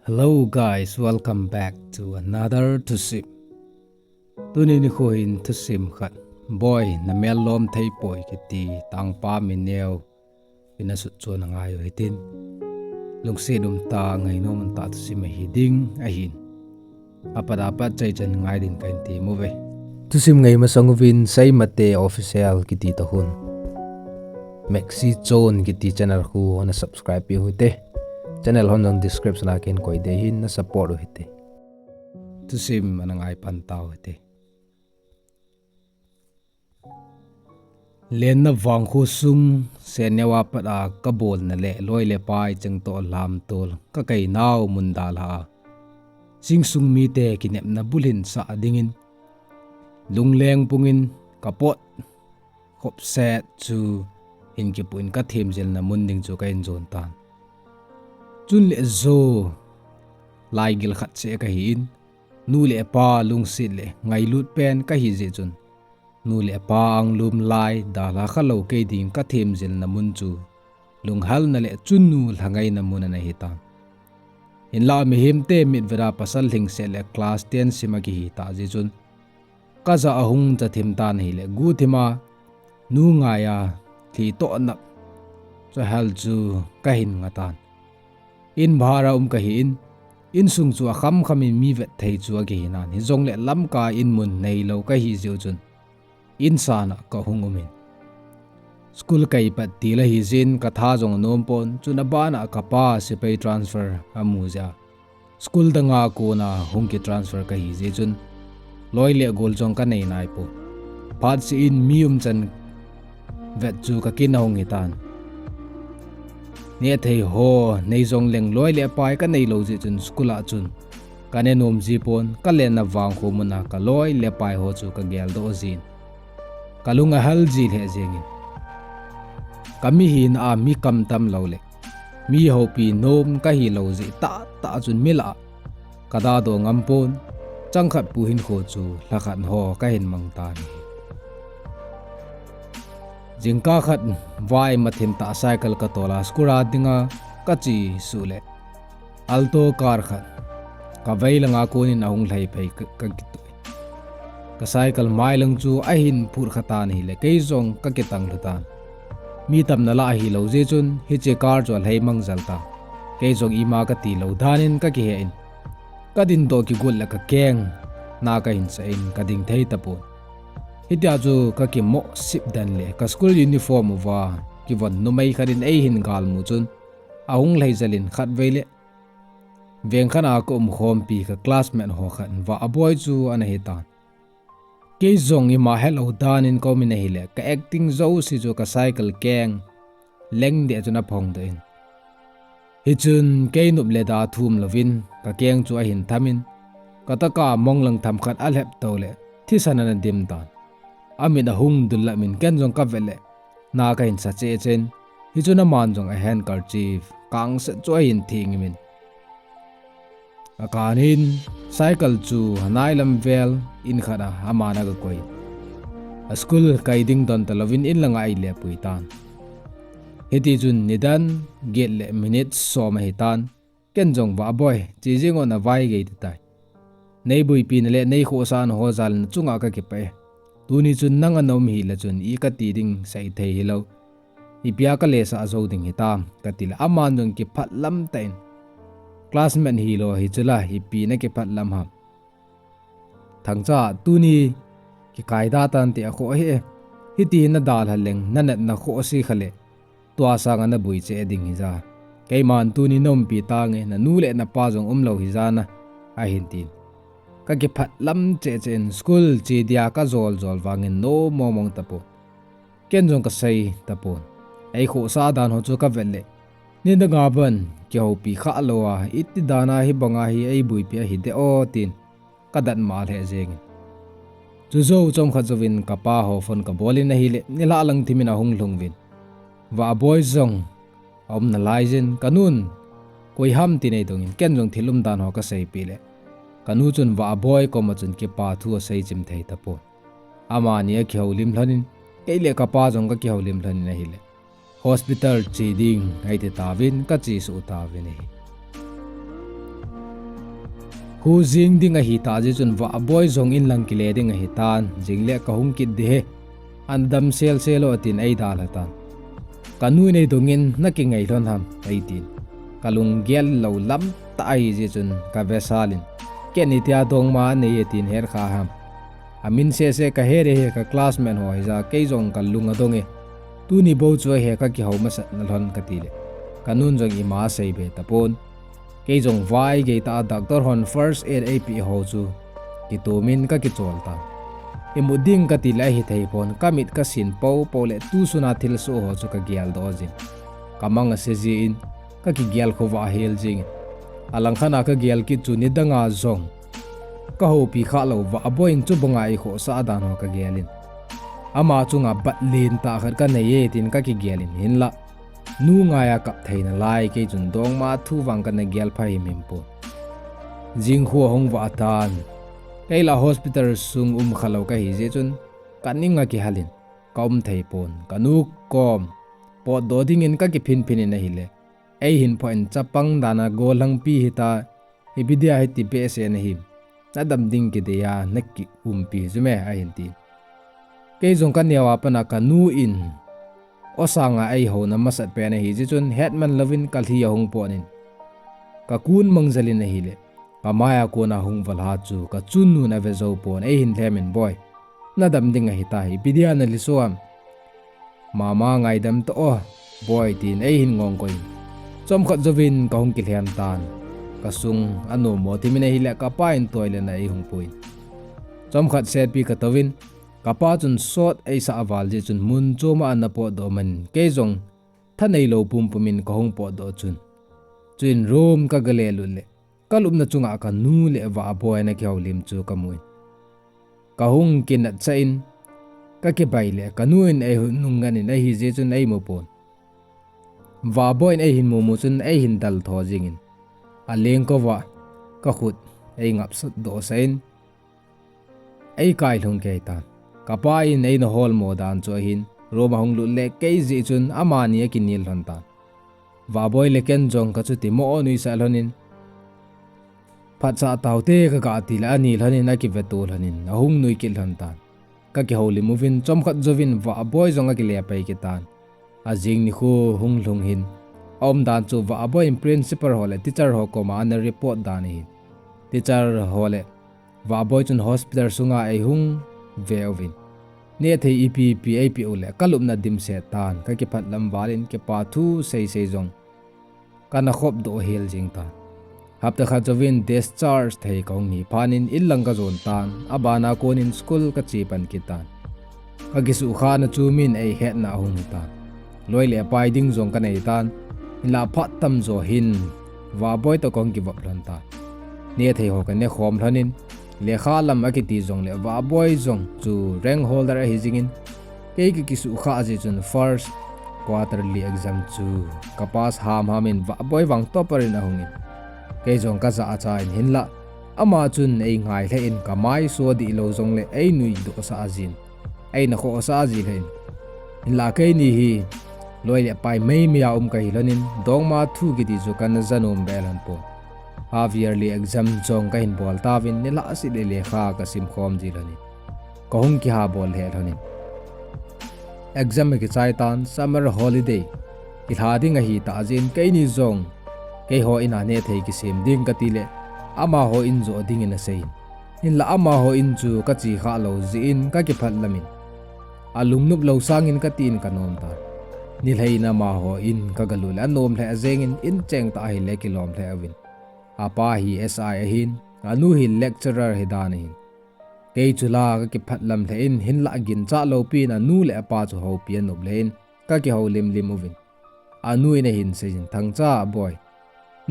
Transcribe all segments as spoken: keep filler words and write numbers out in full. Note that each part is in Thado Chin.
Hello guys, welcome back to another thusim. Tuni nikho hin thusim khat, Boy, na mel lom thei poi kiti tangpa mi neo ina sut chu na ngai u hitin. Lungset um tah, ngainom um tah thusim ahi ding ahin. Apat apat chai chan ngai din kahin ti mu ve. Thusim ngai masang uvin Seimate Official kiti toh hin Maxi Chon kiti channel khu na subscribe pi u hite. Channel hon jong description a kahin koi de hin na support u hite. Thusim ana ngai pan tau hite. Lenna vangkho sung, sen neo a pat a ka bolna le loi le pai cheng toh lamtol ka kainau mun dalha a, sing sung mite kinepna bulhin sah dingin, lungleng pungin ka pot khop set chu hin kipuin ka themjilna mun ding chu kahin jon tan. Chun le jo, laigil khat seh kahin, nu le pa lungset le ngailut pen kahi jeh chun, nu le pa anglum lai dalha khalou kei ding ka themjilna mun chu lunghalna le chunnu lhangaina mun ana hitan. Hinlah mihemte mitvet a pasal lhingset le class ten sim a kihi tah jeh chun, ka jah a hung cha thim tan ahile guhthim a nu ngai a thli toh nap chu hal chu kahin nga tan. In bhar a um kahin, insung chu akham kham in mi vet thei chu akihi nan, hijongle Lamka in mun neilou kahi jeh u chun, in san a ka hung um in. School kai pat til ahi jeh in ka tha jong anom pon, chun aban a ka pa sepai transfer amu jeh a, school dang a kon a hung ki transfer kahi jeh chun, loi le gol jong ka nei nai pon. Phat seh in mi umchan vet chu ka kin ahung hitan. Neh thei ho nei jongleng loi le pai ka neilou jeh chun school a chun ka ne nom ji pon, ka lenna vangkho mun a ka loi le pai ho chu ka geldoh jin, ka lung ahal ji lheh jengin. Ka mihina a mi kamtam lou le mi houpi nom kahi lou jeh tah tah chun mi lah a ka dado ngam pon, changkhat pu hinkho chu lhakhat ho kahin mang tan ahi. Jingkah khat vai mathim tah cycle ka tol a school a dinga ka che suh le Alto car khat ka vei langa kon in ahung lhai phei ka, ka kitoh. Ka cycle mailang chu ahin phut kha tan ahile kei jong ka kitang lhu tan. Mi tamna lah ahilou jeh chun hiche car chu alhai mang jal tan. Kei jong ima kati lou dan in ka kihe in, ka dindoh kigot le ka keng na kahin sah in ka ding thei tapon. Hitia chu ka kimoh sip den le ka school uniform uva kivon numei khat in eihin galmu chun, ahung lhai jal in khatvei le veng khat a ka umkhompi ka classmate ho khat Vahboi chu ana hitan. Kei jong ima helou dan in ka um in ahile ka acting jouse chu ka cycle keng leng deh chun aphongdoh in. Hichun kei nop le da thum louvin ka keng chu ahin tham in, ka taka monglang themkhat alhep to le thisan ana dim tan. Amit ahung dullam in ken jong ka vet le na kahin sa cheh cheh in, hichun aman jong a handkerchief kangset chu ahin theng in, akan in cycle chu anailam vel in khat a aman aga koi. A school kai ding don talouvin in langa eile pui tan. Hitichun nidan get le minute som ahitan. Ken jong Vahboi, che jeng o, na vai gei te tai. Nei boipi na le nei khohsah na ho jal in na chunga ka kipah e. Tuni chun nang ana um hile chun i kati ding sei thei hilou, ipia ka lesah jou ding hitam, kati le aman jong kiphatlam tah in, classmate hilou hichu la ipi na kiphatlam ham? Thangcha, tuni kikai da tante akhoh hi e. Hiti na dalha leng na natna khoh si kha le, tua sanga na boi cheh ding hija. Keiman tuni na umpi tange, na nu le na pa jong umlou hija na, ahin tin. Ka kiphatlam cheh cheh in school che dia ka jol jol vangin nom mong mong tapon. Ken jong ka sei tapon. Ei khohsah dan ho chu ka vet le, nidanga ban kihoupi khalou a, iti dan a hibanga hi ei boipi ahi de o, tin ka dat ma lheh jengin. Chujou chomkhat jouvin ka pa ho phone ka bol in ahile, nilhah lang thim in ahung lhung uvin. Vahboi jong aum nalai jin, ka nun koi ham tin eidongin, ken jong thil umdan ho ka seipeh le, ka nu chun Vahboi koma chun kipa thu asei chim thei tapon. Amani akihoulim lhonin, kei le ka pa jong ka kihoulim lhonin ahile, Hospital che ding, eiti tauvin, kache suh tauvin ahi. Khu jing ding ahitah jeh chun Vahboi jong in lang kile ding ahitan, jing le kahung kit ding ahi. Ana damsel sel o tin eidalha tan. Kanu in eidongin, nakingai lhon ham, eitin. Kalunggel lou lam tah ahi jeh chun kavesal in, ken hitia dongma nei e tin hetkha ham. Amin sese kahet e, ka classmate ho hija, kei jong kalung adong e. Tuni bou chu ahi, kakihou masat na lhon, kati le, kanun jong ima asei be tapon. Kei jong vaigei tah a doctor hon first aid eipeh ho chu kitumin kakichol tan. Imut ding kati le ahithei pon, kamit kasin popo le tusuna thilsoh ho chu kageldoh jin. Kamang ase jin, kakigel khovah hel jingin. Alangkhat a kagel kit chu nidanga jong kahoupi khalou Vahboi in chubanga eikhohsah dan ho kagelin. Ama chunga bat lentah khat kanei e tin kakigelin, hinlah nu ngaiya kap theina lai, kei chun dongma thu vang kana gel pha himhim pon. Jingkhu ahung vah tan. Kei la hospital sung um khalou kahi jeh chun kaning akihalin, kaum thei pon. Kanu kom potdoh dingin kakiphinphin in ahile, eihin phoh in chapang dan a gollhangpi hita, ipi dia hiti behseh nahim, nadam ding kidei a nakiumpi chu me, ahin tin. Kei jong kaneo a pat a kanu in o sanga eihouna masat pen ahi jeh chun hetman louvin kalhi ahung pon in, kakun mang jel in ahile, kamaiya kona hung valha chu kachun nun ave jou pon, eihin lhem in, Boi, nadam ding ahitai, ipi dia nalhiso am? Mama, ngaidam tao o Boi, tin eihin ngongkoi in. Chomkhat jouvin kahung kilhem tan. Kasung anom mo thimin ahile, kapa in toilet a eihung puin. Chomkhat setpi katouvin, kapa chun sot eisah val jeh chun mun choma ana potdoh man, kei jong thaneilou pumpumin kahung potdoh chun, chuin room kagalelut le, kalupna chunga kanu le Vahboi ana kihoulim chu kamun. Kahung kinatsah in, kakibai le, kanu in eihin nungngat in ahi jeh chun eimu pon. Vahboi in eihin mumu chun eihin daltho jingin, alengkova kakhut eingapsatdoh sah in, eikailhung kei tan. Kapa in eina holmo dan chu ahin, room ahung lut le kei jeh chun amani akinel lhon tan. Vahboi le ken jong kachuti mo nuisah lhonin, phatsah taute kagah ti le ani lhonin akiveto lhonin ahung nui kit lhon tan. Kakihoulim uvin chomkhat jouvin Vahboi jong akile pai kit tan. Ajing nikho hung lhung hin, aumdan chu Vahboi in principal ho le teacher ho koma ana report dan ahin. Teacher ho le Vahboi chun hospital sunga eihung ve uvin, nehthei ipi ipi eipeh u le kalupna dimset tan, kakiphatlam val in kipa thu seisei jong kana khopdoh hel jing tan. Hapta khat jouvin discharge thei kahung hi phat in inlang kajon tan, abana konin school kache pan kit tan. Kakisuhkhahna chu min eihetna ahung hitan. Loi le pai ding jong kanei tan, hinla phat tamjo hin Vahboi toh kahung kivop lhon tan. Nehthei ho kanekhom lhonin, lekha lam akiti jongle Vahboi jong chu rank holder ahi jingin, kei kakisuhkhah jeh chun first quarterly exam chu kapass hamham in Vahboi vang topper in ahungin, kei jong kajah acha in, hinla ama chun eingai lheh in, kamaiso dihlou jongle einuidohsah jin, eina khohsah ji lheh in, hinla keini hi loi le pai meimei a um kahi lhonin, dongma thu kiti chu kana janom be lhon pon. Half yearly exam jong kahin bol tauvin, nilhah seh le lekha kasimkhom ji lhonin, kahung kihabol lheh lhonin, exam akichai tan, summer holiday kilha ding ahitah jeh in, keini jong keiho in a nehthei kisem ding kati le amaho in joh dingin aseiyin, hinla amaho in chu kache khah lou jeh in kakiphatlam in, alungnop lou sangin katin kanom tan. Nilhah in amaho in kagalut le anom lheh jengin, incheng tah ahile kilom lheh uvin, apa hi S I ahin, anu hi lecturer hidan ahin. Kei chu la kakiphatlam lheh in, hinlah ginchat loupin anu le apa chu houpi anop lheh in, kakihoulim lim uvin, anu in ahin seiyin, Thangcha boi,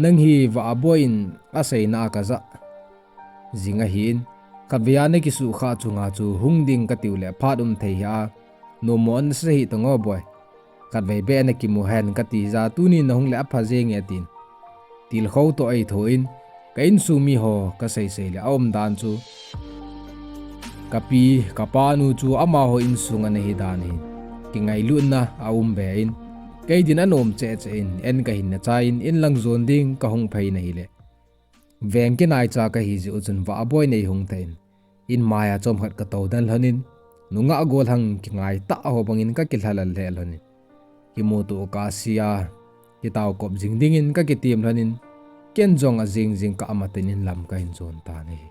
nang hi Vahboi in aseina a kajah jing ahin, khatvei a nakisuhkhah chunga chu hung ding katiu le phat um thei hih a, nommo nasa hih tan o boi. Khatvei beh nakimu hen kati hija, tunin nahung le apha jenge atin, tilkhou toh eitho in, ka insung miho kaseisei le aumdan chu, kapi, kapanu chu amaho insung ana hidan ahin, kingailutna aum be in, Kei din anom cheh cheh in, en kahin nachai in, in lang jon ding kahung phei in ahile, veng kinai cha kahi jeh u chun Vahboi in eihung thah in, in maiya chomkhat katou den lhon in, nungah gollhang kingai tah ho bangin kakilhalal lheh lhon in, kimuto kasia, kitao kop jing dingin kakitem lhon in, ken jong ajing jing kah a matin in lam kahin jon tan ahi.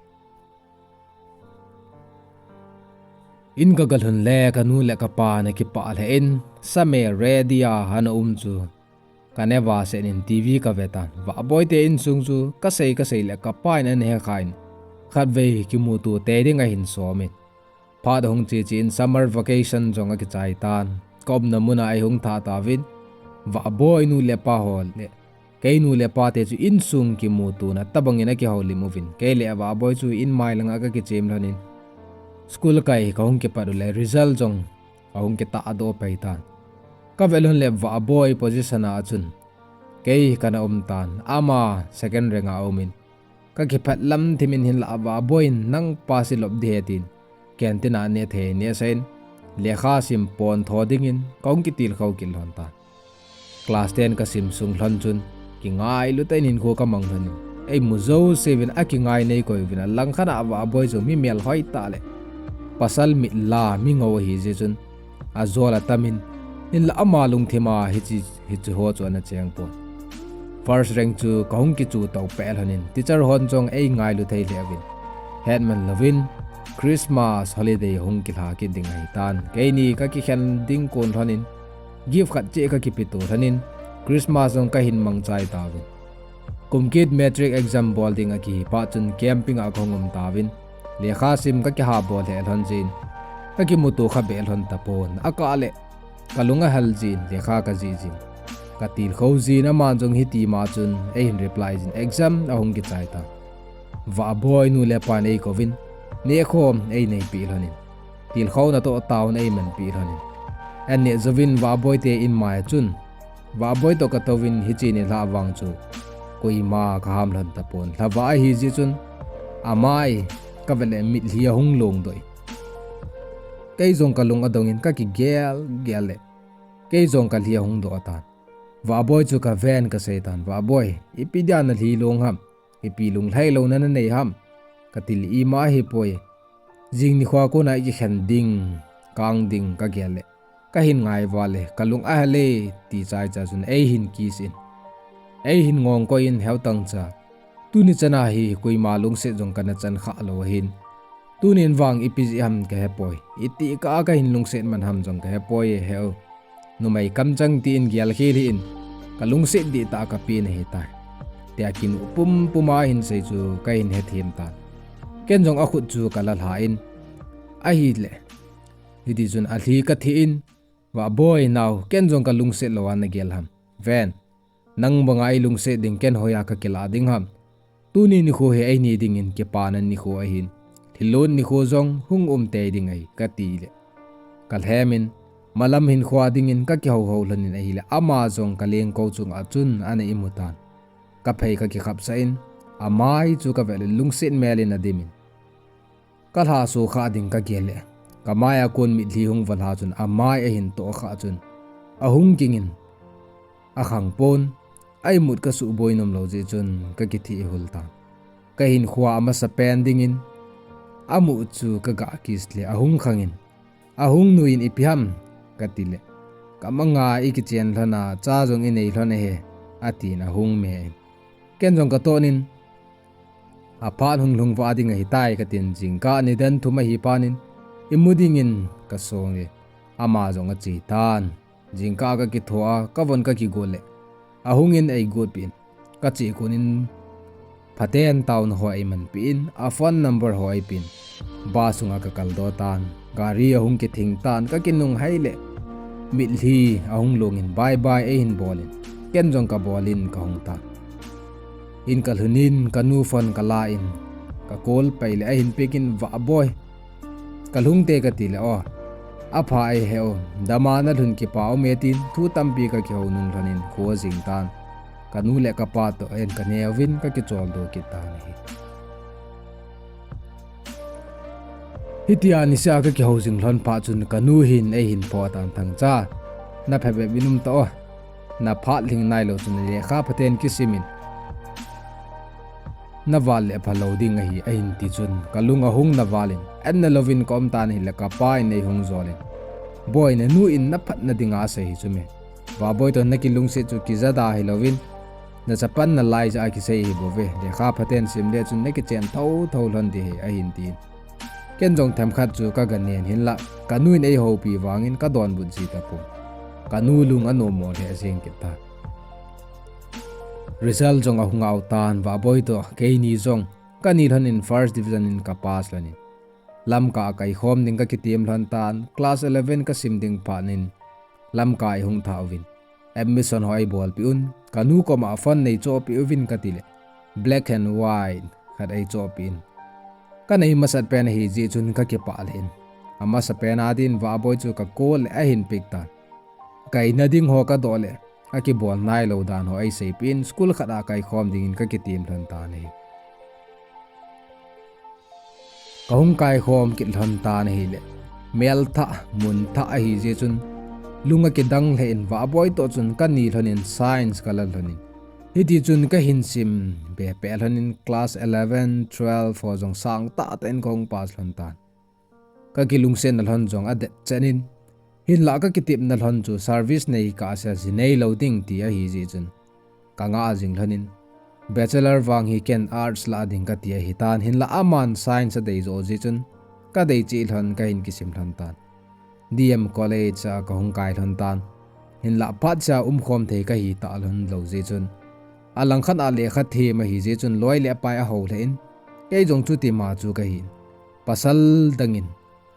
In kaga lhun le kanu le kapa ana kipah lheh in, same ready a ana um chu kaneva set in TV kave tan. Vahboi te insung chu kasei kasei le kapa in ana hekha in, khatvei kimuto tei ding ahin som in. Phat ahung che che in summer vacation jong akichai tan. Kaumna muna eihung thah tauvin, Vahboi nu le pa ho le kei nu le pa te chu insung kimutona tobangin akihoulim uvin, kei le Vahboi chu in mai langa kakichem lhon in, school kai kahung kipat u le result jong ahung kitahdoh pai tan. Kave lhon le Vahboi position a chun kei kana um tan, ama second rank a um in, kakiphat lam thim in, hinlah Vahboi in nang pass ilop ding ahi tin, canteen a neh thei nehsah in, lekha sim pon tho dingin kahung kitilkhou kit lhon tan. Class ten kasim sung lhon chun, kingailu tah in hinkho kamang lhon in, eimu jouse uvin akingai nei koi uvin, alangkhat a Vahboi jong mi melhoi tah le pasal mitla mi ngou ahi jeh chun, ajol atam in, hinlah ama lungthim a hiche, hiche ho chu ana cheng pon. First rank chu kahung kichu tou peh lhon in, teacher hon jong eingailu thei lheh uvin, hetman louvin Christmas holiday hung kilha kit ding ahitan. Keini kakikhen ding kon lhon in, gift khat cheh kakipeto lhon in, Christmas jong kahin mangchai tauvin. Kum kit matric exam bol ding akihi phat chun camping a kahung um tauvin, lekha sim kakihah bol lheh lhon jeh in, kakimuto kha beh lhon tapon, akah le kalung ahel jin, lekha kajih jin, katilkhou jin, aman jong hiti ma chun eihin reply jin, exam ahung kichai tan. Vahboi nu le pan eikouvin, nehkhom eineipeh lhon in, tilkhouna toh taona eimanpeh lhon in, anneh jouvin Vahboi te in mai a chun, Vahboi toh katouvin hiche nilhah vang chu koima kaham lhon tapon, lhavah ahi jeh chun, amai kave le mitlhi ahung longdoh in, kei jong kalung adong in kakigel gel le, kei jong kalhi ahung doh tan. Vahboi chu kaven kasei tan, Vahboi, ipi dia nalhi long ham? Ipi lunglhai louna nanei ham? Kati le, ima ahipoi, jing nikho kona ikikhen ding, kang ding kagel le, kahin ngai val e, kalung ahel e, ti chaicha chun eihin kiss in, eihin ngong koi in, heutang cha, tuni chana hi koima lungset jong kana chan kha lou ahin, tunin vang ipi jeh ham kahepoi, itih kah a kahin lungset man ham jong kahepoi e, heu. Numei kamchang tin gelkhel hih in, kalungset dihtah a kapen ahitai, tia kinuh pumpum a ahin sei chu kahin hethem tan. Ken jong akhut chu kalalha in, ahile, hitichun alhi katheh in, Vahboi nao, ken jong kalungset lou a nagel ham? Ven, nang banga ilungset ding ken hoiya kakilah ding ham? Tuni nikho hi eini dingin kipana nikho ahin, lhilon nikho jong hung um tei ding ahi, kati le, kalhem in, malam hinkho a dingin kakihouhou lhon in ahile, ama jong kalengkou chunga chun ana imu tan. Kaphei kakikhapsah in, amai chu kave le lungset mel in adim in, kalha sukha ding kagel le, kamai a kon mitlhi hung valha chun amai ahin tohkhah chun, ahung ging in, akhang pon, a imut kasuhboi nomlou jeh chun kakitheh hul tan. Kahinkhoa amasapen dingin, amu chu kaga kiss le ahung khang in, ahung nui in, ipi ham? Kati le, kamanga ikichen lhon a, cha jong inei lhon ahi, atin ahung me in. Ken jong katon in, aphat hung lhung vah ding ahitai katin, jingkah nidan thum ahi phat in, imu dingin kasong e, ama jong ache tan. Jingkah kakitho a, kavon kakigot le, ahung in eigotpeh in, kache kon in, phaten taona ho eimanpeh in, a phone number ho eipen, bus sunga kakaldoh tan. Gari ahung kithing tan, kakinunghei le, mitlhi ahung long in, bye bye eihin bol in, ken jong kabol in kahung tan. In kalhun in, kanu phone kala in, kacall pai le ahin pick in, Vahboi, kalhung te kati le, o, apha e, heu, dama nalhun kipa um e tin, thu tampi kakihou nung lhon in kho jing tan. Kanu le kapa toh en kaneuvin kakicholdo kit tan ahi. Hitia niseh a kakihou jing lhon phat chun kanu hin eihin phone tan, Thangcha, naphabep in um tao o. na phat lhing nailou chun lekha phaten kisimin, na val le phalou ding ahi, ahin ti chun, ka lung ahung na valin, an na louvin ka um tan ahile ka pa in ei hung jolin, Boi, na nu in na phatna dinga asei hi chu me. Vahboi toh na kilungset chu kijada hilouvin, na chapan na laija a kisei hi bou ve. Lekha phaten sim le chun na kichen thotho lhon ding ahi, ahin tin. Ken jong themkhat chu ka ga nen hinlah, ka nu in ei houpi vangin ka donbut ji tapon. Ka nu lung anom mo lheh jeng kit tan. Result jong ahung au tan, Vahboi toh keini jong ka ni lhonin first division in ka pass lhonin. Lamka a kaikhom ding ka kitem lhon tan, class eleven ka sim ding phat in Lamka ei hung tha uvin, admission ho ei bolpeh un, ka nu koma phone nei chohpeh uvin ka ti le, black and white khat ei chohpeh in. Ka nei masat pen ahi jeh chun ka kipah lheh in. Amasapen a din Vahboi chu ka call le ahin pick tan. Kaina ding ho ka doh le, akibol nailou dan ho ei seipeh in, school khat a kaikhom dingin ka kitem lhon tan ahi. Ka hung kaikhom kit lhon tan ahile, mel thah, mun thah ahi jeh chun, lung akidang lheh in Vahboi toh chun ka ni lhonin science ka la lhonin. Hiti chun ka hin sim be peh lhonin class eleven, twelve ho jong sangtah tah in ka hung pass lhon tan. Ka kilungsetna lhon jong adet chen in, hinlah ka kitepna lhon chu service nei kah sea ji neilou ding ti ahi jeh chun, ka ngah jing lhonin, bachelor vang hi ken arts lah ding ka ti ahi tan, hinlah aman science adei jo jeh chun, ka dei cheh lhon ka hin kisim lhon tan. D M College a ka hung kai lhon tan. Hinlah phat sea umkhom thei ka hi ta lhon lou jeh chun, alangkhat a lekha them ahi jeh chun loi le pai ahou lheh in, kei jong chutima chu ka hin. Pasal dangin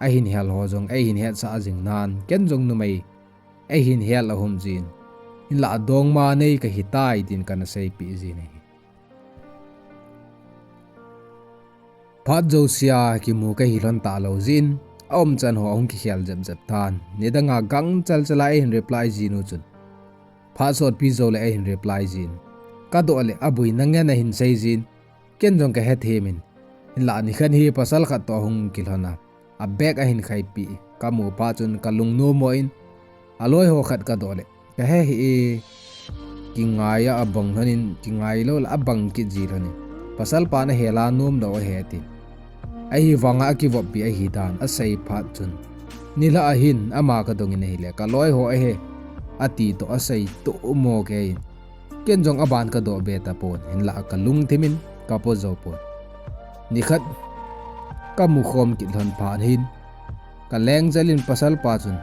ahin hel ho jong eihin hetsah jing nan, ken jong numei eihin hel ahum jin, hinlah adongma nei ka hitai tin kana seipeh jin ahi. Phat jousea kimu ka hi lhon talou jeh in, aumchan ho ahung kikhel jep jep tan. Nidanga gangchal chal a eihin reply jin u chun, phat sotpi jou le eihin reply jin. Ka doh le aboina ngen ahin sei jin. Ken jong ka hethem in, hinlah nikhat hi pasal khat toh ahung kilhon a, a bag ahin khaipi, ka mu phat chun ka lungnom mo in, aloi ho khat ka doh le, ka he hih e, kingai a abang lhonin, kingai lou le abang kit ji lhonin, pasal pan ahel a nom lou ahi tin. Ahivanga akivoppi ahi dan asei phat chun, nilhah ahin ama ka dongin ahile, ka loi ho ahi, ati toh asei toh mo kei in. Ken jong aban ka doh be tapon, hinlah ka lungthim in ka po jou pon. Nikhat ka mukhom kit lhon phat hin, ka lengjel in pasal pa chun,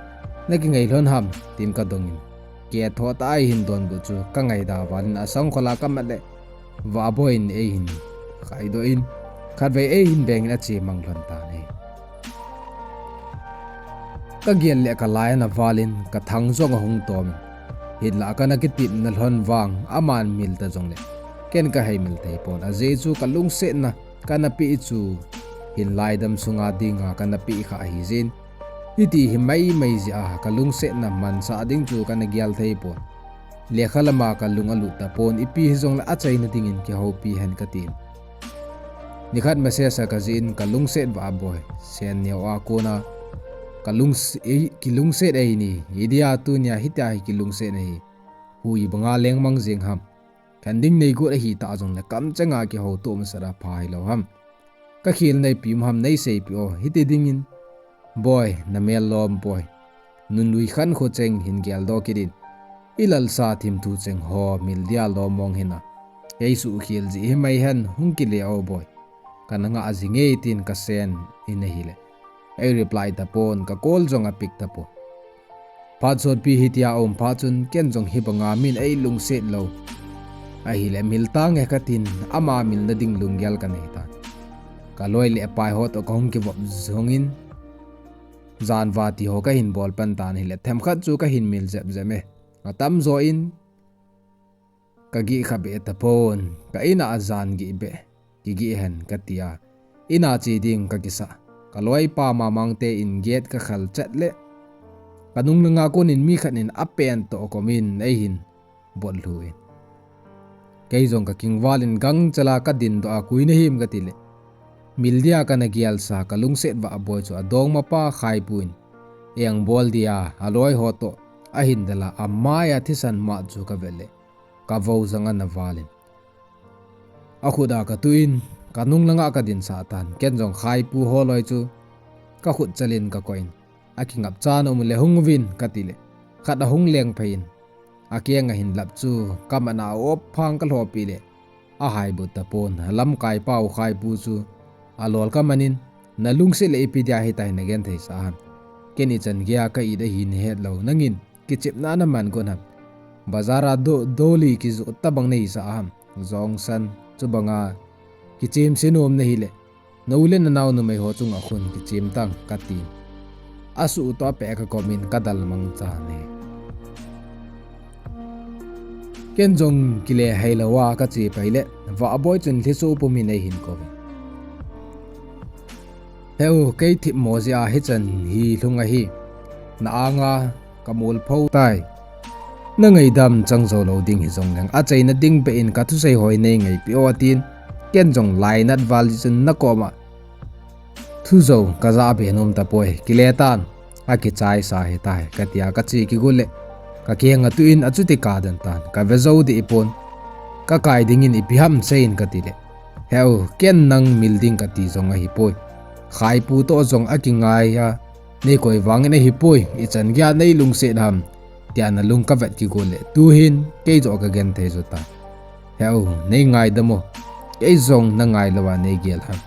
na kingai lhon ham, tin ka dongin, ke tho tah a eihin donbut chu ka ngaida val in asangkhol a ka mat le, Vahboi in eihin khaidoh in, khatvei eihin veng in ache mang lhon tan ahi. Ka gel le ka lai ana val in, ka thang jong ahung tom in, hinlah kana kitepna lhon vang aman mil ta jong le, ken ka hei mil thei pon, ajeh chu ka lungsetna kana peh chu hin laidam sunga dinga kana peh kha ahi jeh in, hiti hi maimai jeh a ka lungsetna mansah ding chu kana gel thei pon. Lekha lama ka lung alut tapon, ipi hijong le achaina dingin kihoupi hen ka tin. Nikhat message a ka jih in, ka lungset Vahboi, sen neo a kona ka lungs-, ei, kilungset eini, idia tunia hitia hi kilungset nahi, hui banga lengmang jeng ham. Khen ding nei got ahi ta jong le kamcheng a kihouto masat a pha hilou ham. Ka khel nei pim ham nei seipeh o, hiti dingin. Boi, na mel lom boi. Nunlui khankho cheng hin geldoh kit in. I lalsa thimthu cheng ho mil dia lom mong hina. Kei suhkhel jeh hi mai hen hung kile o boi. Kana ngah jing e tin ka send in ahile, ei reply tapon, ka call jong a pick tapon. Phat sotpi hitia aum phat chun ken jong hibanga min ei lungset lou ahile mil tange ka tin, ama milna ding lunggel ka nei tan. Ka loi le pai ho toh ka hung kivop jong in, jan vati ho ka hin bol pan tan ahile themkhat chu ka hin mil jep jep e. Atamjo in ka gih kha be tapon, ka in a jan gih be, kigih hen ka tia, in a che ding ka kisah. Ka loipa Mamang te in gate ka khal chet le, ka nunglanga kon in mi khat in apen toh kom in eihin bol lhu in. Kei jong ka kingval in gangchal a ka dindoh a, koi nahim ka ti le, mil dia kana gelsa ka lungset Vahboi chu adongmapa Khaipu in, eng bol dia aloi ho toh ahin del a, amai a thisan mat chu kavet le, kavou jang ana val in, akhut a katuh in, kanung langa kadin sah tan. Ken jong Khaipu holoi chu kakhut chal in kakoh in, akingap chan um le hung uvin kati le, khat ahung leng phei in, akeng ahin lap chu kamat a a-op phang kalhopi le, ahai but tapon. Alamkai pau Khaipu chu alol kaman in, nalungset le ipi dia hitia hi nagenthei sah ham? Ken ichan geiya ka it ahi nahet lou, nangin kichepna naman gon ham? Bazar a do, doli kijoh tabang nahisah ham? Jongsan, chubanga kichemse nom nahi le, nou le nanao numei ho chunga khun kichem tang, kati. Asuh toh apeh kakop in kadal mangcha e. Ken jong kile hei louva kache pai le, Vahboi chun lhiso pum in eihin kou ve. Heu, kei thipmo jeh a hichan hi lhung ahi. Na anga kamol pho tai. Nangaidam chang jou lou ding hijong leng, achaina ding beh in kathusei hoi neingaipi o, atin. Ken jong lainat val jeh chun nakoma thu jou kajah be nom tapoi, kile tan, akichaisa hitai, katia kache kigot le, kakeng atuh in achuti kaden tan, kave jou deh pon. Kakai dingin ipi ham seiyin kati le, heu, ken nang mil ding kati jong ahipoi. Khaipu toh jong akingai a neikoi vangin ahipoi, ichan geiya neilungset ham, tia nalung kavet kigot le, tuhin kei joh kagenthei jo tan. Heu, neingaidam o, kei jong nangai louva neigel ham?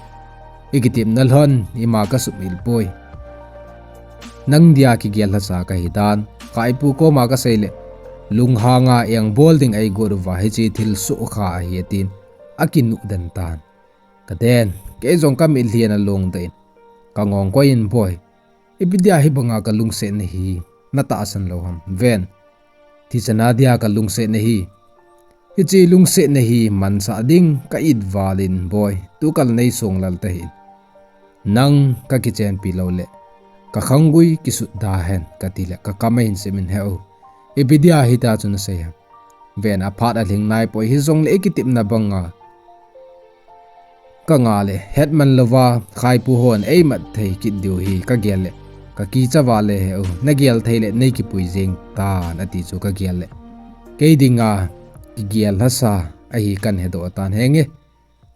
Ikitepna lhon ima kasumil poi. Nang dia kigel lhasa kahi dan, Khaipu koma kasei le, lunghanga engbol ding eigot uva hiche thil soh kha ahi, atin, akinuh den tan. Kaden, kei jong kamitlhi ana longdoh in, kangong koi in, Boi, ipi dia hibanga kalungsetna hi natahsan lou ham? Ven, thichana dia kalungsetna hi, hiche lungsetna hi mansah ding ka it val in, Boi, tukal neisong lal tahih in. Nang kakichenpi lou le, kakhanggui kisutda hen, kati le, kakam ahin sim in, heu, ipi dia hitia chu nasei ham? Ven, aphat alhing naipoi, hijongle ikitepna banga kanga le, hetman louva Khaipu hon eimat thei kit diu hi kagel le, kakicha val e, heu, nagel thei le neikipui jeng tan ati chu kagel le, kei dinga kigel lhasa ahi kahin hedoh tan, henge,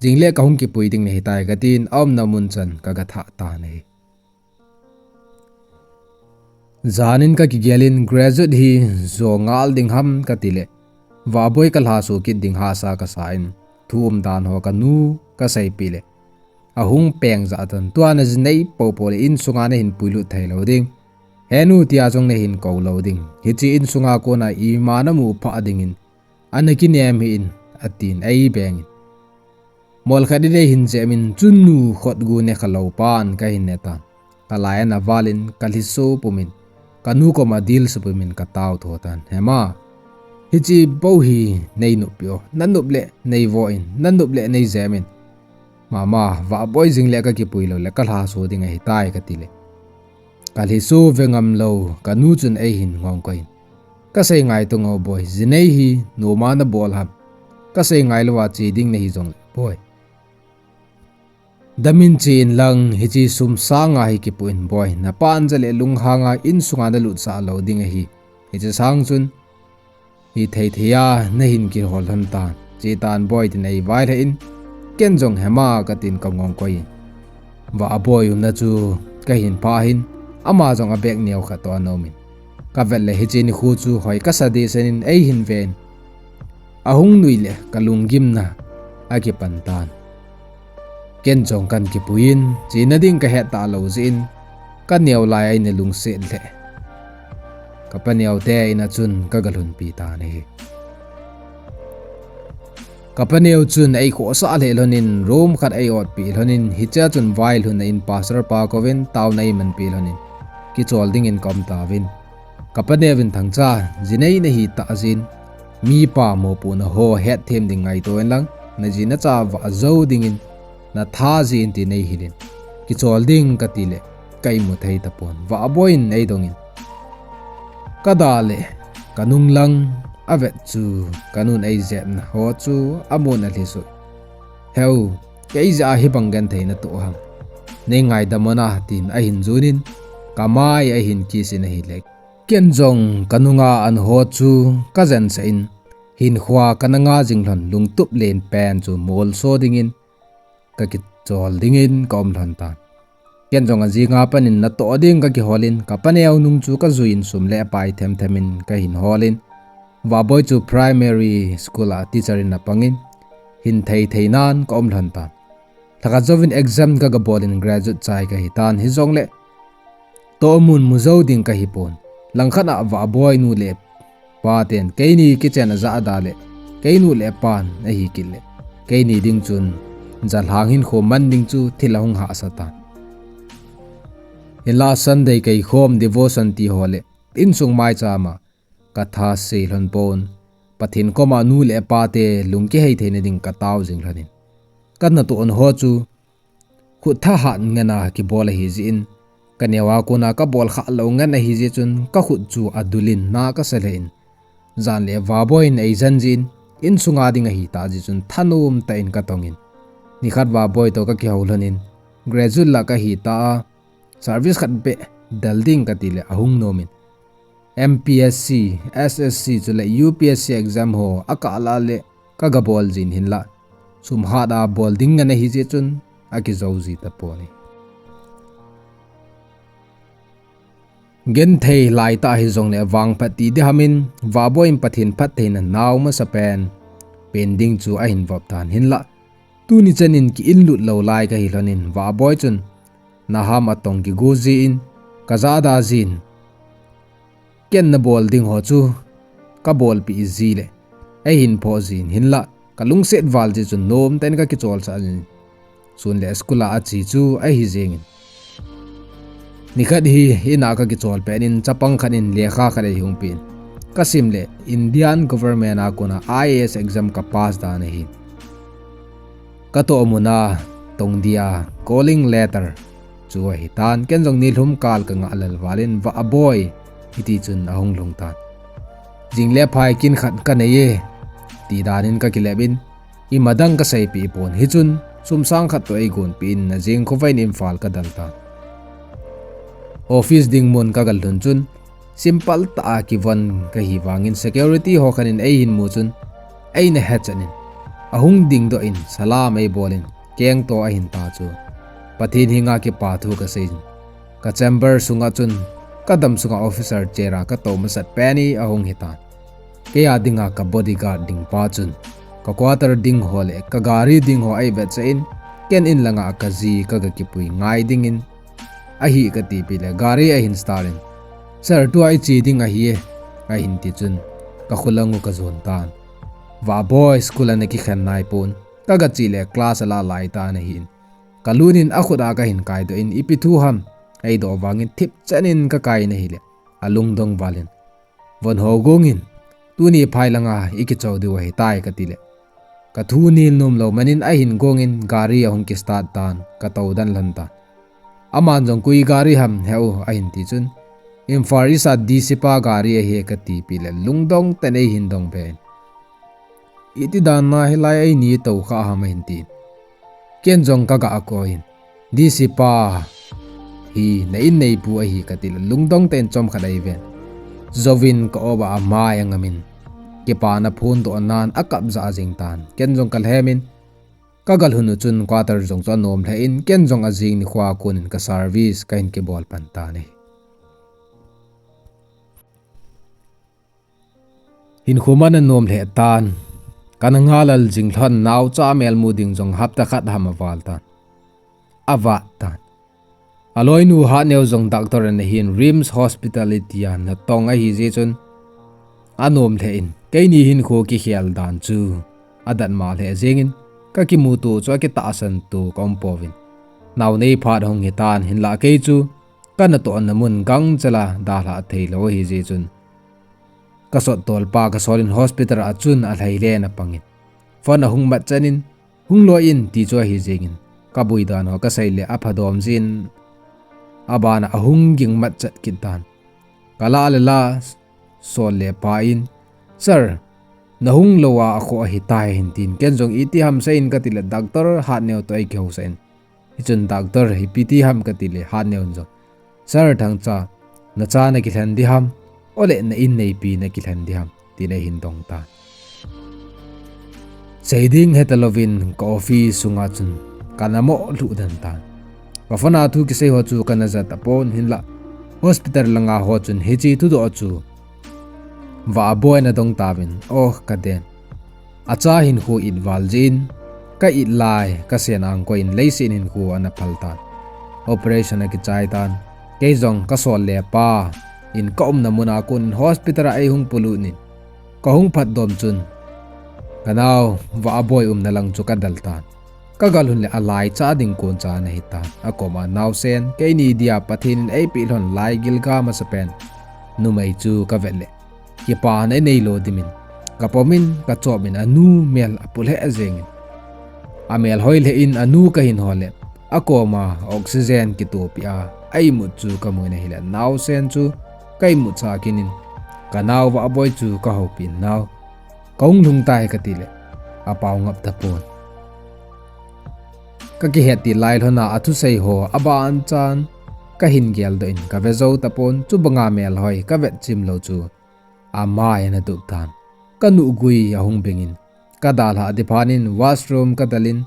jingle kahung kipui ding nahitai, katin, aumna mun chan kagathah tan ahi. Janin kakigel in, graduate hi jo ngal ding ham kati le, Vahboi kalhaso kit ding hahsa kasa in, thu umdan ho kanu kaseipeh le, ahung peng jah tan, tua naji nei poupou le insunga nahin puilut thei lou ding, henu tia jong nahin kou lou ding, hiche insunga kona ima namu phah dingin ana kinem hih in, atin, eibengin, mol khat in eihin jemin, chunu khotgu nekhalou pan kahin ne tan. Kalai ana val in, kalhiso pumin, kanu koma dilse pumin kataotho tan, hema, hiche bou hi neinoppi o, nanop le neivo in, nanop le neijem in. Mama, Vahboi, jingle kakipui lou le kalhaso ding ahitai, kati le, kalhiso ve ngam lou kanu chun eihin ngong koi in, kasei ngai tang o, Boi, jinei hi noma nabol ham? Kasei ngai louva che ding nahi jongle, Boi, damin che inlang, hiche sum sanga hi kipoh in, Boi, napan jale lunghanga insunga nalutsah lou ding ahi. Hiche sang chun hithei thei a nahin kihol lhon tan, che tan, Boi, tin eivailhah in, ken jong, hema, katin kangong koi in, Vahboi umna chu kahin phah hin, ama jong abag neo khat toh ana umin, kavet le hiche nikho chu hoi kasa dehset in eihin ven, ahung nui le kalunggimna akipan tan. Ken jong kahin kipui in, chena ding kahet talou jeh in, kaneo lai a eina lungset lheh kapaneote in'a chun kagalhunpi tan ahi. Kapaneo chun eikhohsah lheh lhonin, room khat eiotpeh lhonin, hichea chun vailhunna in pastor pa kouvin taona eimanpeh lhonin, kichol dingin kaum tauvin. Kapaneovin, Thangcha, jinei nahi tah jeh in, mipa mopohna ho hetthem ding ngaito inlang, naji nacha vah jou dingin natha jeh in tin eihilin, kichol ding katile, ka imu thei tapon. Vahboi in eidongin, kada le kanung lang avet chu kanun eijepna ho chu amun alhisoh. Heu, kei jeh a hibang genthei natoh ham? Neingaidam o, tin ahin junin, kamai ahin kiss in ahile, Ken jong kanunga an ho chu kajen sah in, hinkhoa kana nga jing lhon lungtup len pen chu molso dingin kakichol dingin kaum lhon tan. Ken jong ajinga panin natoh ding kakihol in, kapaneo nung chu kajui in sum le pai themthem in kahin hol in, Vahboi chu primary school a teacher in apang in, hin thei thei nan kaum lhon tan. Lhakhat jouvin exam kagabol in graduate chai kahi tan, hijongle tohmun mu jou ding kahipon. Langkhat a Vahboi nu le pa ten keini kichen ajah da le, kei nu le pan ahi kit le, keini ding chun jalhang hinkho man ding chu thil ahung hahsa tan. Hinla Sunday kaikhom, devotion ti ho le insung maicham a katha sei lhon pon, Pathen koma nu le pa te lungkihei theina ding katao jing lhon in, kanatoh na ho chu khut thahat ngen a kibol ahi jeh in, kaneo a kona kabol khah lou ngen ahi jeh chun kakhut chu adul in na kasa lheh in, jan le Vahboi in eijen jeh in, insunga ding ahi tah jeh chun thanom tah in katong in, nikhat Vahboi toh kakihou lhon in, graduate la kahi ta a, service khat beh del ding kati le ahung nom in, M P S C, S S C chule U P S C exam ho akah la le kagabol jin, hinla sum hat a bol ding ngen ahi jeh chun akijou ji tapon ahi. Genthei laitah hijongle vangphat ti diham in, Vahboi in Pathen phattheina nao masapen pen ding chu ahin vop tan, hinla tuni chan in ki-in lut lou lai kahi lhon in, Vahboi chun naham atong kigo jin, kajah da jin, ken nabol ding ho chu kabolpeh ji le eihin phoh jin, hinla kalungset val jeh chun nomtah in kakicholsah jin, sun le school a ache chu ahi jeng in. Nikhat hi in a kakichol pet in chapang khat in lekha khat eihung pen, kasim le Indian government a kona I A S exam kapass dan ahi. Katoh mun a tong dia calling letter chu ahi tan, ken jong nilhum kal kangah lel val in, Vahboi, hiti chun ahung lhung tan. Jing le phai kin khat kanei e, ti dan in kakilep in, imadang kaseipeh pon, hichun sum sang khat toh eigonpeh in, ajing khovah in Imphal kadel tan. Office ding mun kagal lhun chun, simple tah a kivon kahi vangin security ho khat in eihin mu chun, eina hechan in, ahung dingdoh in salam eibol in, kengto ahin ta chu, Pathen henga kipa thu kasei in, ka chamber sunga chun, kadam sunga officer chair a katou masat pen hi ahung hitan. Kei a dinga ka bodyguard ding pa chun, ka quarter ding ho le ka gari ding ho eivetsah in, ken in langa kaji kaga kipui ngai dingin ahi katipeh le gari ahin start in, Sir, tua iche ding ahi e, ahin ti chun, kakholang u kajon tan. Vahboi, school ana kikhen naipon, kaga che le class ala lai tan ahin, kalun in akhut a kahin kaidoh in, ipi thu ham, eidoh vangin thipchan in kakai in ahile, alungdong val in, Von ho gong in, tuni phai langa ikichou diu ahitai, katile, kathu nil nom lou man in ahin gong in gari ahung kistart tan, katou den lhon tan. Aman jong koi gari ham he u ahin ti chun, Imphal East a D C pa gari ahi katipeh le lungdong tah in eihin dong be in, iti dan a hilai a eini tou kha ham ahin tin, ken jong kaga koi in, D C pa hi na in neipu ahi katile lungdong tah in chomkhat eiven. Jouvin ka-op a amai angam in, kipana phondoh nan akap jah jeng tan. Ken jong kalhem in, kaga lhun u chun quarter jong chu anom lheh in, ken jong ajing nikhoa kon in ka service kahin kibol pan tan ahi. Hinkho man anom lheh tan. Kana ngalal jing lhon, naocha melmu ding jong hapta khat ham aval tan. Avat tan. Aloinu Hatneo jong doctor ana hin, RIMS Hospitality a natong ahi jeh chun, anom lheh in, keini hinkho kikhel dan chu adatmo lheh jengin, kakimuto chu akitahsan to kaum pouvin, naonei phat hung hitan, hinlah kei chu kanatohna mun gangchela dalhah theilou ahi jeh chun, kasottolpa kasol in hospital a chun alhailen apangin, phone ahung matchan in, hung loi in ti chu ahi jengin, kaboi dan ho kasei le aphadom jin, abana ahung ging matchat kit tan. Kalah le la sol le pa in, Sir, nahung lou a akhoh ahitai, ahin tin, ken jong iti ham seiyin katile Doctor Hatneo toh eikihousah in, hichun Doctor, ipi ti ham katile Hatneo in jong, Sir Thangcha, nacha nakilhen diham? ole na in neipi na kilhen ding ham, tin eihin dong tan. Sei ding heta louvin ka office sunga chun kana mo lhu den tan. Ka phone a thu kisei ho chu kana ja tapon, hinlah hospital langa ho chun hiche thudoh chu Vahboi ana dong tauvin, oh ka den. Acha hinkho it val jeh in, ka it lai, ka sen angkoi in leiset hinkho ana phal tan. Operation akichai tan. Kei jong ka sol le pa in ka umna muna kon in hospital a eihung polut in, ka hung phatdom chun ka nao Vahboi umna lang chu ka del tan. Ka gal hun le alaicha ding kon cha ana hitan. Akoma naosen, keini dia Pathen in eipeh lhon lai gilga masapen numei chu ka vet le kipana inei lo dimin, ka pomin, ka chopmin anu mel apu lheh jengin. Amel hoi lheh in anu kahin hol le, akoma oxygen kitohpeh a, a imut chu ka mu in ahile, naosen chu ka imut sah kit in, ka nao Vahboi chu ka houpin, nao, ka hung lhung tai kati le, apao ngap tapon. Ka kihet til lai lhona athusei ho aban chan kahin geldoh in ka ve jou tapon, chubanga mel hoi ka vet chim lou chu amai ana tup tan. Ka nuh gui ahung bengin, ka dalhah ding phat in washroom ka del in,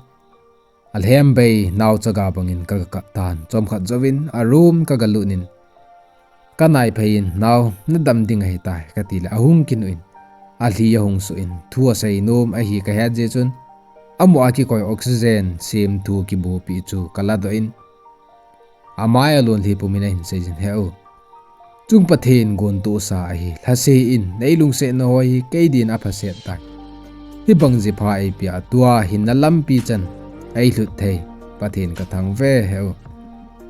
alhem bei nao chaga bangin ka kap tan. Chomkhat jouvin a room ka galut in, ka naiphei in, nao, na dam ding ahitai, kati le ahung kinuh in, alhi ahung suh in, thu asei nom ahi ka het jeh chun, amu a kikoi oxygen sem thu kibupi chu ka ladoh in, amai alon lhi pumin ahin seijin, he u, Chung Pathen gontohsa ahi, lhase in, nei lungsetna ho hi kei din aphaset tai. Hibang jipha eipeh a, tua hinna lampi chan eilhut thei Pathen ka thangvah e, he u.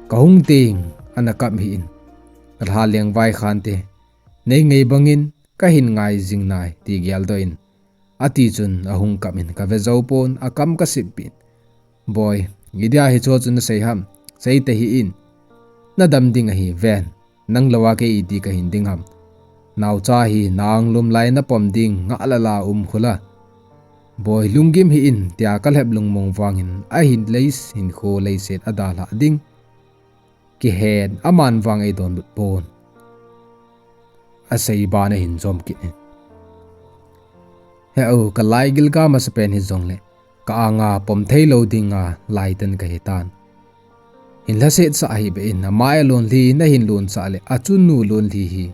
Ka hung teng ana kap hih in, ka lha leng vai khan te, nei ngai bangin kahin ngai jing nai, ti geldoh in, ati chun ahung kap in ka ve jou pon, akam ka sippi in, Boi, idia hichu chu na sei ham, sei tahih in, na dam ding ahi ven, nang louva kei iti kahin ding ham, naocha hi na anglum lai na pom ding ngah lala um khula. Boi, lunggim hih in, tia ka lhep lungmong vangin ahin leiset hinkho leiset adalhah ding kihen, aman vang eidonbut pon, asei ban ahin jom kit in. He u, ka lai gilga masapen hijongle ka anga pom thei lou dinga laitan kahi tan. Hin lhaset sah hih beh in, amai alon lhi in ahin lonsah le, achunu lon lhi hi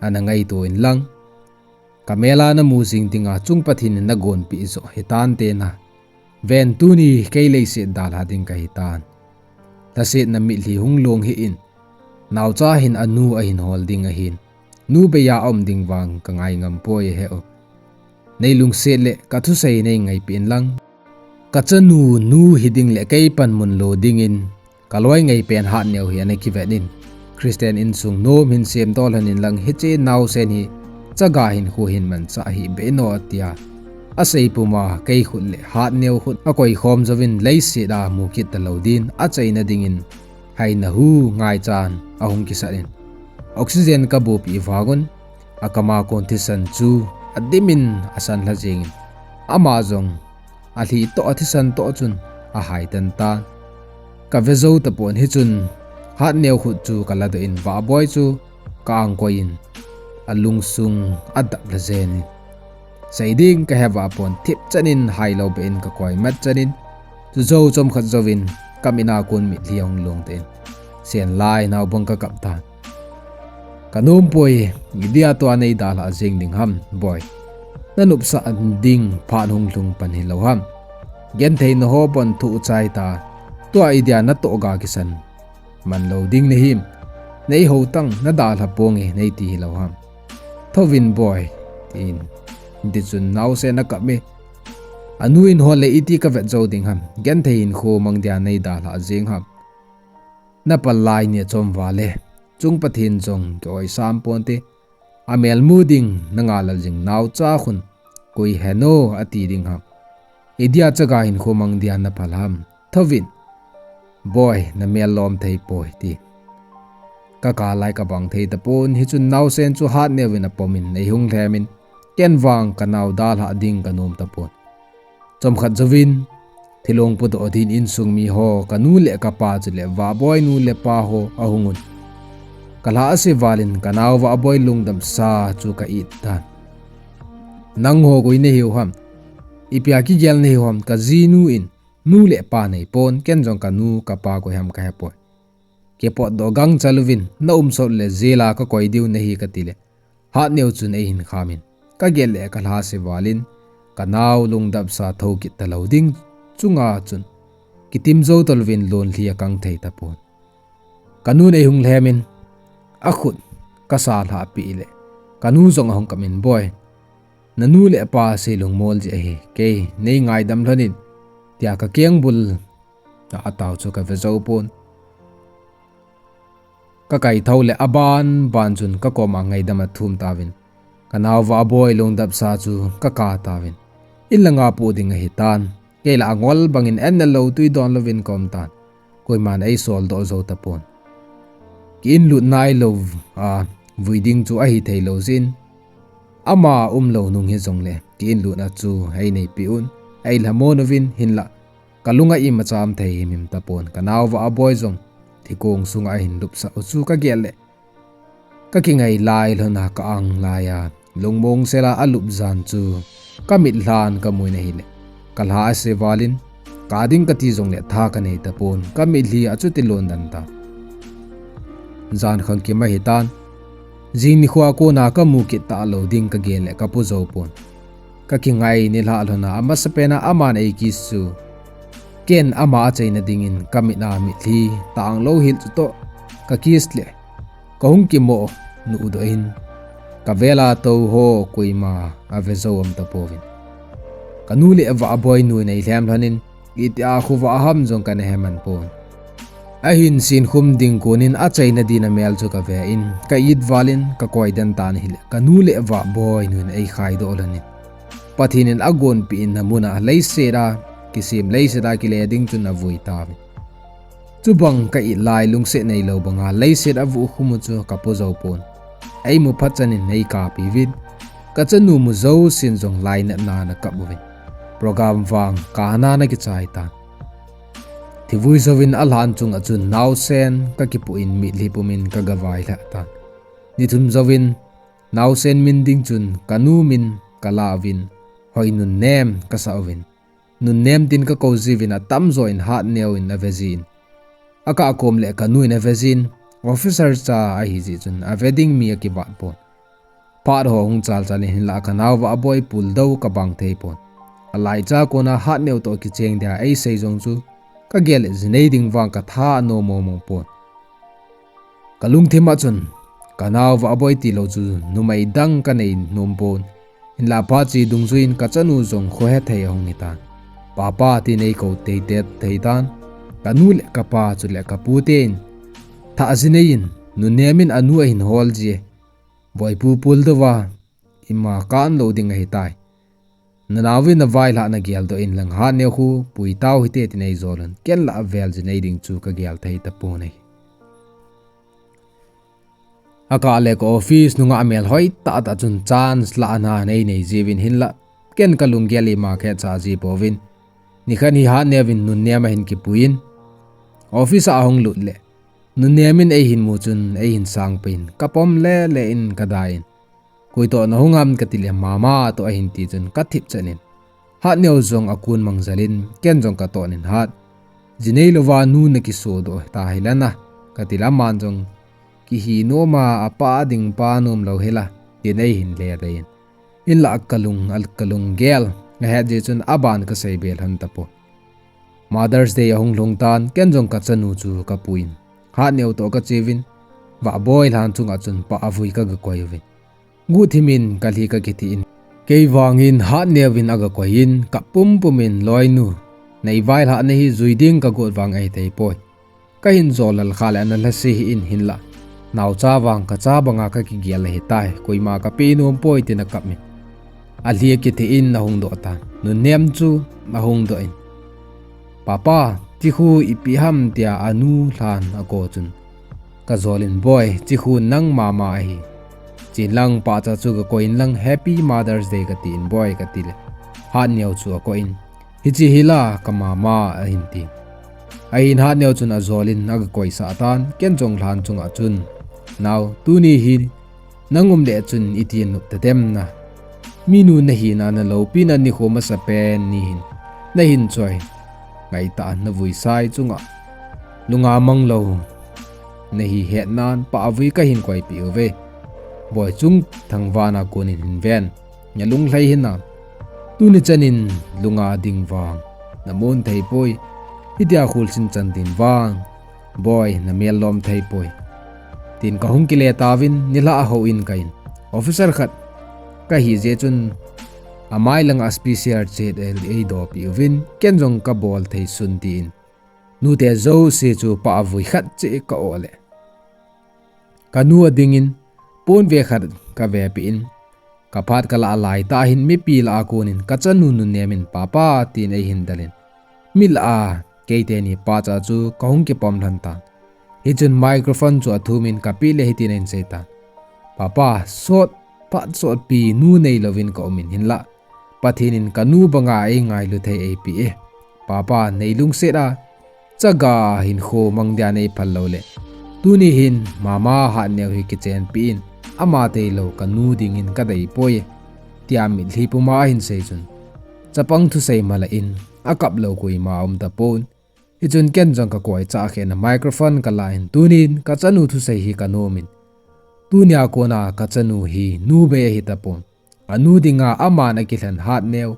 ana ngaito in lang, ka mel a na mu jing dinga Chung Pathen in na gonpeh joh hitante na. Ven, tuni kei leiset dalha ding kahi tan. Lhasetna mitlhi hung long hih in, naocha hin anu ahin hol ding ahin, nu bei a aum ding vang ka ngai ngam poi, he u. Nei lungset le ka thusei nei ngaipeh in lang, ka chanu nu hi ding le kei panmun lo dingin, ka loi ngaipen Hatneo hi ana kivet in, Christian insung nom hin semdoh lhon in lang, hiche naosen hi chaga hinkho hin manchah hih beh in o, atia asei puma kei khut le Hatneo khut akoi khom jouvin, leiset a mu kit talou din achaina dingin haina hu ngaichan ahung kisat in, oxygen ka bupi vang un, akama kon thisan chu adim in asan lha jengin, ama jong alhi toh athisan toh chun ahaitan tan. Ka ve jou tapon, hichun Hatneo khut chu ka ladoh in Vahboi chu ka angkoi in, alungsung adap lha jengin, sei ding ka he vah pon, thipchan in hailou beh in ka koi matchan in, chujou chomkhat jouvin ka mit a kon mitlhi ahung long tan, sen lai nao bang ka kap tan. Ka nom poi, idia tua nei dalha jeng ding ham, Boi. Na nopsah ding phat hung lhung pan hilou ham. Genthei na ho bon thu chai ta, tua idia natoh ga kisan man lou ding nahim. Nei hou tan, na dalha ponge nei ti hilou ham. Thouvin Boi, tin. Tichun naosen akap e. Anu in hol le iti ka vet jou ding ham. Genthei hinkho mang dia nei dalha jeng ham. Na pal lai ni achom val e. Chung Pathen jong ki-oi sam ponte. Amel mu ding na ngal jing naocha khun koi heno ati ding ham. Idia chaga hinkho mang dia na phal ham. Thouvin. Boi, na mel lom thei poi, ti. Ka kal lai ka bang thei tapon, hichun naosen chu Hatneo in apom in eihung lhem in, ken vang ka nao dalha ding ka nom tapon. Chomkhat jouvin, thilong pudoh din insung mi ho, ka nu le ka pa chule Vahboi nu le pa ho ahung un. Kalha ase valin kanao Vahboi lungdamsa chu ka it tan. Nangho koi nahiu ham? Ipia kigel nahiu ham? Kajinu in nu le pa neipon, ken jong kanu kapa koi ham kahepoi. Kipotdoh gangchal uvin, na umsot le jail a kakoi diu nahi katile, Hatneo chun eihin khamin, kagel le kalha ase valin, kanao lungdamsa thou kit talou ding chunga chun kitim jou talouvin lonlhi akang thei tapon. Kanun eihung lhemin, akhut kasa lhahpeh le, kanu jong ahung kamin, Boi, nanu le pa seilungmol jeh ahi, kei neingaidam lhonin, tia kakengbul a atao chu kave joupon. Kakaithou le aban ban chun kakoma ngaidam athum tauvin, kanao Vahboi lungdamsa chu kaka tauvin, in langa poh ding ahitan. Kei la angol bangin an nalou twi don louvin kaum tan. Koiman eisoldoh jou tapon. Ki-in lut nailou a vui ding chu ahitheilou jeh in, ama umlou nung hijongle ki-in lutna chu eineipeh un, eilhamon uvin, hinla kalunga imacha umthei himhim tapon. Kanao Vahboi jong thikong sunga ahin lupsah u chu kagel le, kakingai lai lhona ka-ang laiya lungmong sela alup jan chu kamitlhan kamun ahile, kalha ase valin, ka ding kati jongle tha kanei tapon, kamitlhi achuti londan tan. Jan khangkim ahitan. Jing nikhoa kona kamu kit talou ding kagel le kapu joupon. Kakingai nilhah lhona amasapena aman eikiss u chu, ken ama achaina dingin kamit a mitlhi tanglou hel chutoh kakiss le, kahung kimoh nuhdoh in, kavela touho koima ave jou um tapouvin. Kanu le Vahboi nu in eilhem lhonin, itia khovah ham jong kana heman pon. Ahin sinkhum ding konin achaina dina mel chu kaven, ka-it valin kakoi den tan ahile, kanu le Vahboi nu in eikhaidoh lhonin, Pathen in agonpeh in namuna leiset a kisem, leiset a kile ding chun avui tauvin. Chubang ka-it lai lungset neilou banga leiset avuh khum u chu kapu joupon. Eimu phat chanin eikapiuvin, kachanu mu jousen jong lainatna ana kap uvin, program vang kana ana kichai tan. Thivui jouvin alhan chunga chun naosen kakipuh in mitlhi pumin kagavailhah tan. Nithum jouvin naosen min ding chun kanu min kalauvin, hoi nunnem kasah uvin. Nunnem tin kakou jiuvin atamjo in Hatneo in ave jin, akah kom le kanu in ave jin, officer cha ahijeh chun ave ding mi akivat pon. Phat ho hung chalchal in hinlah kanao Vahboi puldou kabang theipon. Alaicha kona Hatneo toh kicheng dia eisei jong chu kagel le jinei ding vang katha anom mong mong pon. Kalungthim a chun, kanao Vahboi tilou chu numei dang kanei nompon. Hinlah phat che dungjuiyin kachanu jong khohethei ahung hitan. Papa tin eikou teitet theitan. Kanu le kapa chule kapu ten thah jinei in, nunnem in anu ahin hol jie, Boipu puldouva ima kanlou ding ahitai. Nanaovin navailhah nageldoh inlang Hatneo khu puitau hite tin eijolun, kenlah avel jinei ding chu kagel thei tapon ahi. Akah le ka office nunga melhoi tahtah chun chance lahna neinei jiuvin hinlah, ken kalunggel ima khetcha jipouvin. Nikhat hi Hatneo vin nunnem ahin kipuiyin, office a ahung lut le, nunnem in eihin mu chun eihin sangpeh in, kapom lele in kadai in, koitoh nahung ham katile mama toh ahin ti chun kathip chan in, Hatneo jong akun mang jal in, ken jong katoh nin, Hat, jinei louva nu nakisodoh tahile na, katile aman jong kihi noma apa ding pa nomlou hila, tin eihin ledei in. Hinlah kalung, kalunggel ahet jeh chun aban kaseibe lhon tapon. Mother's Day ahung lhung tan, ken jong kachanu chu kapuiyin, Hatneo toh kacheuvin, Vahboi lhan chunga chun pah avui kagakoi uvin. Guhthimin kalhi kakithin, kei vangin Hatneo vin agakoiyin, kap pumpumin, Loinu, neivailhahna hi jui ding kagot vang ahithei poi. Kahin jol lal kha le ana lhase hih in hinlah, naocha vang kacha banga kakigel ahitai, koima kapeh nompoi tin akap in, alhi akithin ahung doh tan. Nunnem chu ahung doh in, Papa, chikhu ipi ham tia anu lhan ako chun, kajol in, Boi, chikhu nang mama ahi. Chenlang pahcha chu gakoi inlang Happy Mother's Day katin, Boi, katile, Hatneo chu akoh in, Hiche hila kamama ahin ti. Ahin Hatneo chun ajol in agakoisah tan, ken jong lhan chunga chun Nao, tuni hi nang um le chun iti nop ta dem na. Minu na hina na loupina nikho masapen ni hin na hin choi. Ngaitah na vuisai chunga lunga mang lou na hi hetnan Pa Avui ka hin koipeh uve. Boichung Thangvana konin hin ven. Na lunglhai hina. Tuni chanin lunga ding vang na mon thei poi. Hitia khulsin chan din vang, Boi, na mel lom thei poi, tin ka hung kile tauvin, nilhah a houin ka in. Officer khat ka hi jeh chun, amai langa special chet el ei dopeh uvin, ken jong ka bol thei sun tin. Nute jouse chu Pa Avui khat cheh ka o le. Ka nu a dingin, pon ve khat ka vepeh in, ka phat ka lah lai tah hin mipi lah a konin ka chanu Nunem in Papa tin ei hin dalin. Mi lah a, kei teni pa cha chu ka hung kipom lhon tan. Hichun microphone chu athumin ka pi le hitin eihin sei tan. Papa, sot, phat sotpi nu neilouvin ka umin hinlah. Pathen in ka nu banga ei ngailu thei eipeh e. Papa, nei lungset a, chaga hinkho mang dia nei phal lou le. Tuni hin, mama hatneo hi kichenpi in, ama tailou ka nu dingin ka dei poi. Tia mitlhi puma ahin sei chun. Chapang thusei mala in, akap lou koima aum tapon. Hichun ken jong ka koi chah khen a microphone ka la in tunin ka chanu thusei hi ka nomin. Tunia kona ka chanu hi nu bei ahi tapon. Anu dinga aman akilhen hatneo.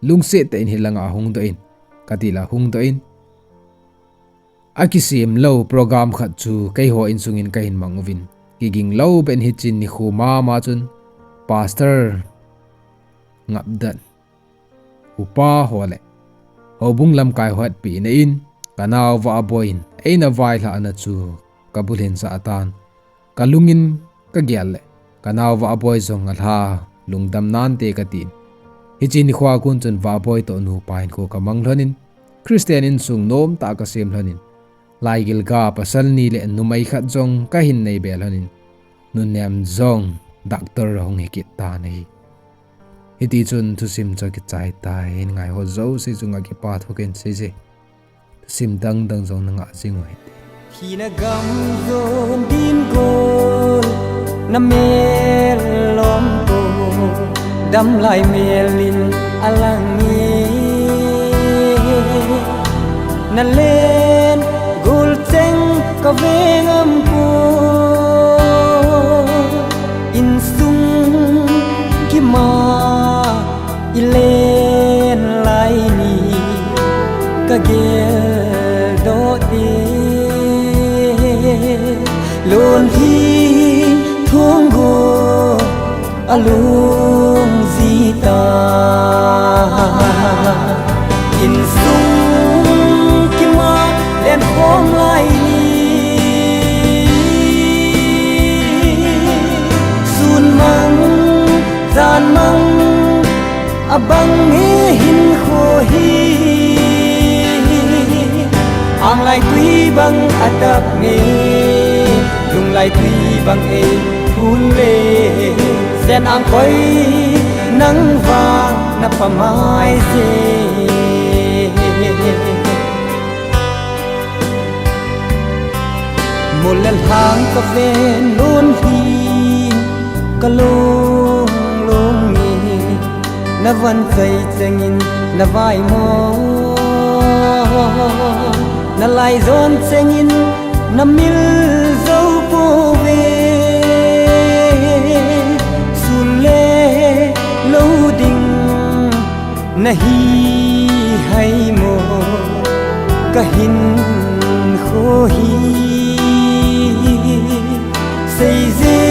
Lungset tah in hilanga ahung doh in. Ka ti la hung doh in. Akisem lou program khat chu keiho insungin ka hin mang uvin. Kiging lou ben hichin nikho mama chun. Pastor Ngapdat. Upa ho le houbung lamkai ho hetpi in a in, ka nao Vahboi in eina vailhahna chu ka bulhin sah atan. Ka lungin ka gel le ka nao Vahboi jong alha lungdam nante ka tin. Hiche nikho a kon chun Vahboi toh nupa hinkho ka mang lhonin, Christian insung nomtah ka sem lhonin, laigilga pasal ni le numei khat jong ka hin nei be lhonin, Nunem jong doctor ahung hi kit tan ahi. Hiti chun thusim chu akichai tai, hin ngai ho jouse chunga kipa thu kahin seije. Thusim dangdang jong na ngah jing u hite. Thina gam jon din gol na mel lom ko, damlai mel in alang e. Na len gol cheng ka veng am ko, insung kima i len lai ni ka gel doh te. Lonlhi thong go alung jita. Insung kima len khom lai ni. Sun mang, jan mang, abang e hinkho hi. Anglai tui bang atap me, lunglai tui bang e phul le. Jen ang koi nang vang na pamai je. Mol le lhang ka ven lonlhi ka long long e. Na van chai chengin na vai mo, na lai jon chengin na mil jo pouve. Sun le lou ding na hi hai mo, ka hinkho hi. Seije,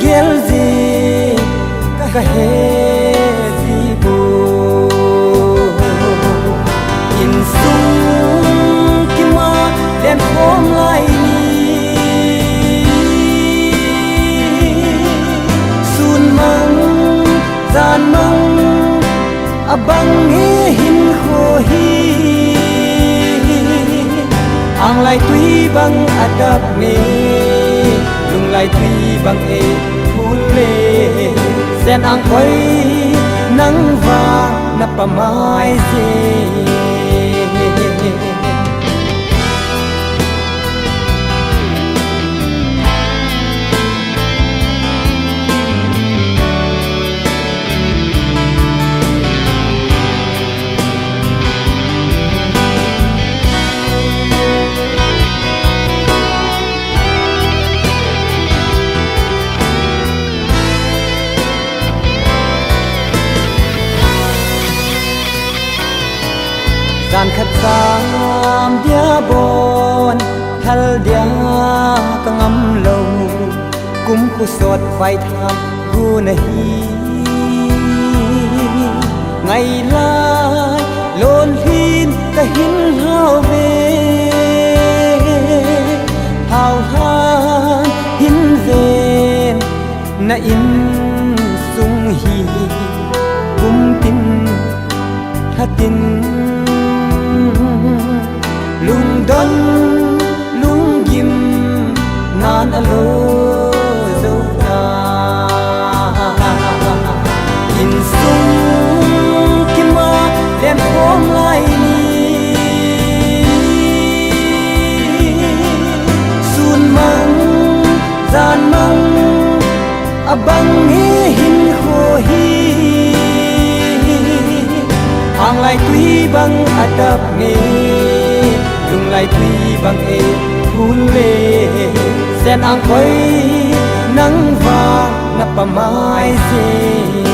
gelje, ka he ji bo. Insung kima len khom lai ni. Sun mang, jan mang, abang e hinkho hi. Anglai tui bang atap me, lunglai tui bang e phul le. Jen ang koi nang vang na pamai je. Sot vai tha gu na hi. Ngai lai lon hin ka hin hau ve. Hau han hin ven na in sung hi. Kum tin tha tin. Lungdon, lunggim, nan alo zo ta. Insung kima len khom lai ni. Sun mang, jan mang, abang hi hin kho hi. Ang lai tui bang adap me, lung lai tui bang e phul le. Sen ang koi nang va na pamai se.